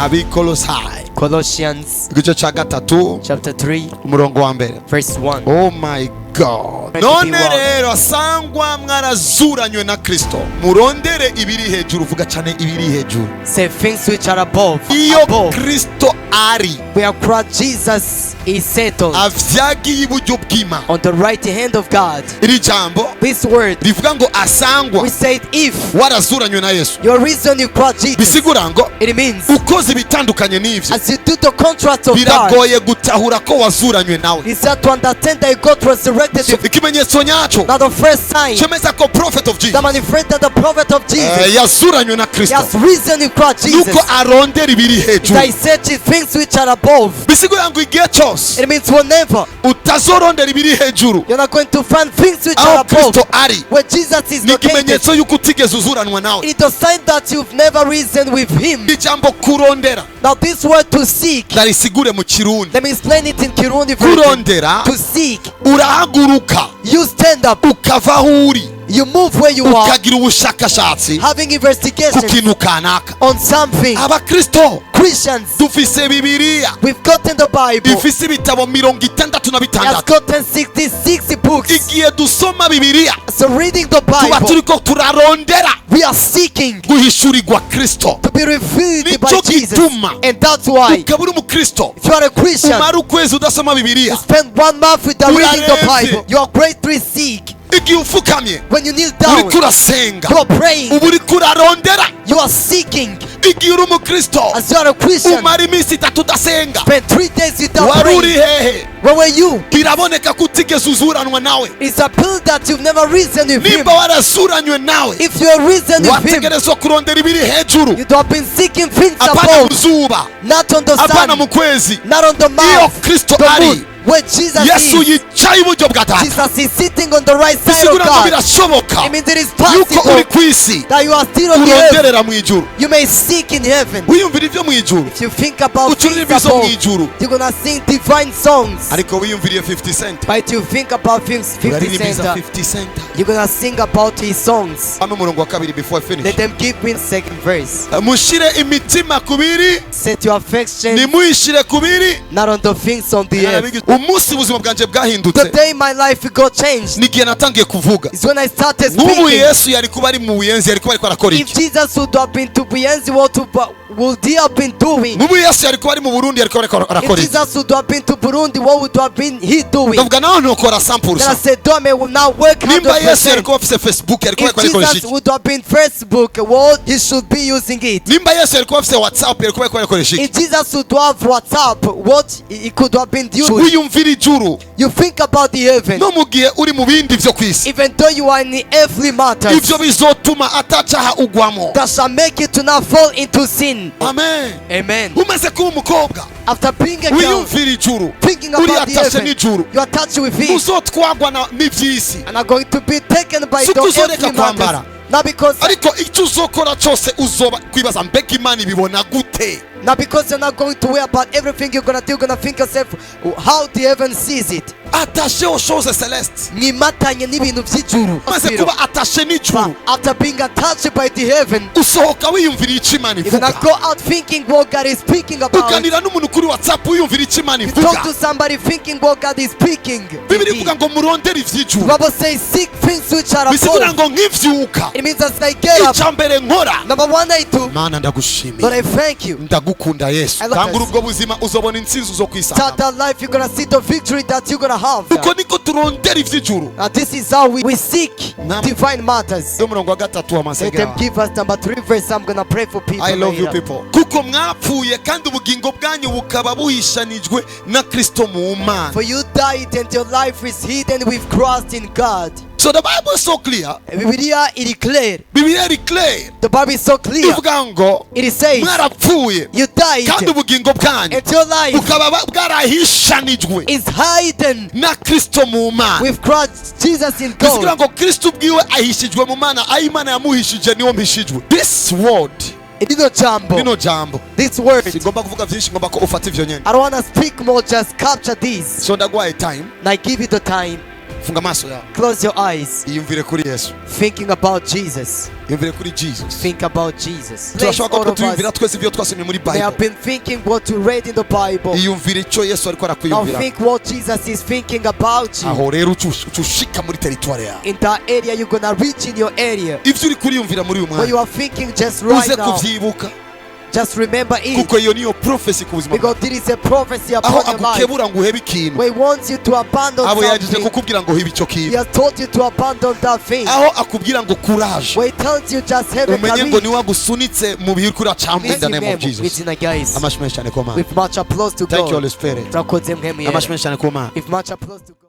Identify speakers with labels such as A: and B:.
A: Abikolosayi,
B: Colossians
A: igice cya 3,
B: chapter 3,
A: umurongo wa 1.
B: Verse 1.
A: Oh my God.
B: Ready
A: None
B: be one.
A: rero asangwa mwarazuranywe na Kristo, murondere ibiri hejuru. Vuga cyane, ibiri hejuru.
B: Say things which are above.
A: Iyo
B: Above.
A: Kristo ari.
B: Where Christ Jesus is settled
A: Avyagiye iburyo bw'Imana.
B: On the right hand of God.
A: Iri jambo
B: This word,
A: rivuga ngo asangwa
B: we said if
A: warazuranywe na Yesu,
B: your reason you Christ Jesus,
A: bisigura ngo
B: it means
A: ukoze ibitandukanye n'ivyo,
B: as you do the contrast of God,
A: biragoye gutahura ko wazuranywe nawe.
B: Is that to understand that God resurrected
A: So,
B: you.
A: ikimenyetso nyacyo
B: Now the first sign
A: cyemeza ko prophet of Jesus
B: that manifested that the prophet of Jesus
A: yazuranywe na Kristo
B: has risen in Christ Jesus
A: nuko arondera ibiri hejuru.
B: that he searches things which are above.
A: Bisigura ngo igihe cyose
B: It means whenever
A: utazorondera ibiri hejuru,
B: you're not going to find things which are
A: aho
B: above,
A: Kristo ari,
B: where Jesus is
A: ni
B: located,
A: ikimenyetso yuko utigeze uzuranwa nawe.
B: it is a sign that you've never risen with him.
A: Ijambo kurondera,
B: Now this word to seek,
A: ndarisigure mu Kirundi.
B: Let me explain it in Kirundi version.
A: Kurondera,
B: To seek,
A: urahaguruka,
B: you stand up,
A: ukava aho uri,
B: you move where you are,
A: ukagira ubushakashatsi
B: having
A: ku
B: investigation
A: kintu kanaka.
B: On something.
A: Abakristo
B: Christians,
A: dufise Bibiliya
B: we've gotten the Bible.
A: ifise ibitabo mirongo itandatu na
B: It has
A: bitandatu.
B: gotten 66 books.
A: Igihe dusoma Bibiliya,
B: So reading the
A: tuba
B: Bible,
A: turiko turarondera
B: we are seeking
A: guhishurirwa Kristo.
B: To be revealed by
A: Nicyo
B: Jesus.
A: gituma
B: And that's why,
A: ukaba uri umukristo,
B: if you are a Christian,
A: umara ukwezi udasoma Bibiliya,
B: you spend one month without reading the
A: urarembye.
B: Bible, you are greatly sick.
A: Igihe ufukamye,
B: When you kneel down,
A: uriko urasenga,
B: you are praying,
A: uba uriko urarondera.
B: You are seeking.
A: Igihe uri umukristo,
B: As you are a Christian,
A: umara iminsi 3 udasenga,
B: spend 3 days without
A: wari uri
B: praying.
A: hehe?
B: Where were you?
A: Biraboneka ko utigeze uzuranwa nawe.
B: It's a pill that you've never risen with him.
A: Nimba warazuranywe nawe,
B: If you are risen with him,
A: wategerezwa kurondera ibiri hejuru,
B: you'd have been seeking things
A: apana mu
B: above,
A: zuba,
B: not on the
A: apana
B: sun,
A: mu kwezi.
B: Not on the
A: Iyo
B: mouth,
A: Kristo
B: the
A: ari,
B: moon. Where Jesus
A: Yesu
B: is,
A: yicaye iburyo bwa Data,
B: Jesus is sitting on the right side of
A: bisigura ngo
B: God.
A: birashoboka
B: It means it is
A: yuko uri
B: possible
A: ku isi,
B: that you are still on the earth.
A: uronderera mu ijuru.
B: You may seek in heaven.
A: Wiyumvira ibyo mu ijuru,
B: If you think about
A: uca
B: things
A: uririmba izo mu
B: above,
A: ijuru.
B: You're gonna sing divine songs.
A: Ariko wiyumviriye 50 Cent,
B: But you think about things 50
A: uraririmba iza
B: Cent,
A: 50 Cent.
B: You're gonna sing about his songs.
A: Hano umurongo wa 2 before I finish.
B: Let them give me second verse.
A: Mushire imitima kubiri,
B: Set your affection
A: nimuyishire kubiri.
B: Not on the things on the earth.
A: Umunsi ubuzima bwanjye bwahindutse
B: The day my life got changed
A: n'igihe natangiye kuvuga.
B: Is when I started
A: Nk'ubu
B: speaking.
A: Yesu yari kuba ari mu Buyenzi, yari kuba ariko arakora
B: If
A: iki?
B: Jesus would have been to Buyenzi, what would he have been doing?
A: Nk'ubu Yesu yari kuba ari mu Burundi, yari kuba ariko
B: If
A: arakora iki?
B: Jesus would have been to Burundi, what would have been he doing?
A: Ndavuga nawe ntukora 100%.
B: Then I said, Dome will now work
A: Nimba Yesu yari
B: 100%.
A: kuba afise Facebook, yari kuba
B: If
A: ariko arikoresha
B: Jesus
A: iki?
B: would have been Facebook, what he should be using it.
A: Nimba Yesu yari kuba afise WhatsApp, yari kuba ariko arikoresha iki?
B: If Jesus would have WhatsApp, what he could have been doing.
A: Wiyumvira ijuru
B: You think about the heaven,
A: no mu gihe uri mu bindi byo ku isi,
B: even though you are in the earthly matters,
A: ibyo bizotuma atacaha ugwamo.
B: That shall make you to not fall into sin.
A: Amen.
B: Amen.
A: Umaze kuba umukobwa,
B: After being a girl,
A: wiyumvira ijuru,
B: thinking
A: uri
B: about the
A: atashe
B: heaven,
A: n'ijuru,
B: you are touched with it
A: uzotwagwa n'iby'isi.
B: And are going to be taken by
A: Si
B: the
A: uko uzoreka
B: earthly matters.
A: kwambara.
B: Not because
A: Ariko icyo uzokora cyose uzoba kwibaza mbega Imana ibibona gute?
B: Not because you're not going to worry about everything you're gonna do, you're gonna think yourself how the heaven sees it.
A: Attaché aux choses célestes.
B: Mwimatanye n'ibintu by'ijuru.
A: Umaze kuba attaché n'ijuru,
B: After being attached by the heaven,
A: usohoka wiyumvira icyo Imana
B: you're gonna
A: ivuga.
B: Go out thinking what God is speaking about.
A: Uganira n'umuntu kuri WhatsApp wiyumvira icyo Imana
B: You
A: ivuga.
B: talk to somebody thinking what God is speaking.
A: Bibiliya ivuga ngo murondere iby'ijuru.
B: Bible says seek things which are
A: Bisigura
B: above.
A: ngo nkivyuka,
B: It means as I get up,
A: icya mbere nkora,
B: number one I do,
A: Mana
B: Lord,
A: ndagushimiye,
B: I thank you.
A: ndagukunda Yesu.
B: I love
A: Tangura
B: us.
A: Ubwo buzima uzobona intsinzi uzo
B: Start
A: kwisanga.
B: that life, you're gonna see the victory that you're gonna have.
A: Uko niko turondera iby'ijuru.
B: Now this is how we seek divine matters.
A: Umurongo wa 3
B: Let
A: w'amasengero.
B: them give us number three verse. I'm gonna pray for people
A: I love you
B: later.
A: people. Kuko mwapfuye kandi ubugingo bwanyu bukaba buhishanijwe na Kristo mu Mana.
B: For you died and your life is hidden with Christ in God.
A: So the Bible is so clear.
B: Bibiliya iri clear.
A: Bibiliya iri clear.
B: The Bible is so clear.
A: Ivuga ngo
B: It says
A: mwarapfuye
B: you died
A: kandi ubugingo bwanyu
B: and your life
A: bukaba bwarahishanijwe
B: is hidden
A: na Kristo mu Mana.
B: With Christ Jesus in
A: Bisigura
B: God.
A: ngo Kristo ubwiwe ahishijwe mu Mana, aho Imana yamuhishije niwo mpishijwe. This word,
B: Rino jambo.
A: rino jambo.
B: This word.
A: Singomba kuvuga byinshi, ngomba ko ufata ivyo nyene.
B: I don't want to speak more, just capture this.
A: So ndaguhaye time.
B: And I give you the time.
A: Funga amaso yawe.
B: Close your eyes.
A: Iyumvire kuri Yesu.
B: Thinking about Jesus.
A: Iyumvire kuri Jesus.
B: Think about Jesus. Place
A: Turashobora
B: all
A: ko
B: of
A: tuyumvira
B: us
A: twese ibyo twasomye muri
B: may have
A: Bible.
B: been thinking what you read in the Bible.
A: Iyumvire icyo Yesu ariko
B: Now
A: arakwiyumvira.
B: think what Jesus is thinking about you.
A: Aho rero uca ushika muri territoire yawe.
B: In that area, you're gonna reach in your area.
A: Ibyo uri kuriyumvira muri uyu
B: What
A: mwanya,
B: you are thinking just right
A: uze
B: now,
A: kubyibuka,
B: just remember it.
A: kuko iyo niyo prophecy ku buzima bwawe.
B: Because there is a prophecy
A: Aho
B: upon your life.
A: agukebura ngo uhebe ikintu,
B: Where he wants you to abandon
A: abo yagize
B: something.
A: kukubwira ngo hebe icyo
B: He
A: kintu.
B: has told you to abandon that thing.
A: Aho akubwira ngo courage,
B: Where he tells you just have a
A: umenye ngo
B: courage.
A: niwe agusunitse mu bihe uriko uracamo. In the name of Jesus.
B: Mwizina rya Yesu.
A: Amashyi menshi cyane ku Mana.
B: With much applause to
A: Thank you,
B: God.
A: Holy Spirit.
B: Turakoze Mpwemu Yera.
A: Amashyi menshi cyane ku Mana.
B: With much applause to God.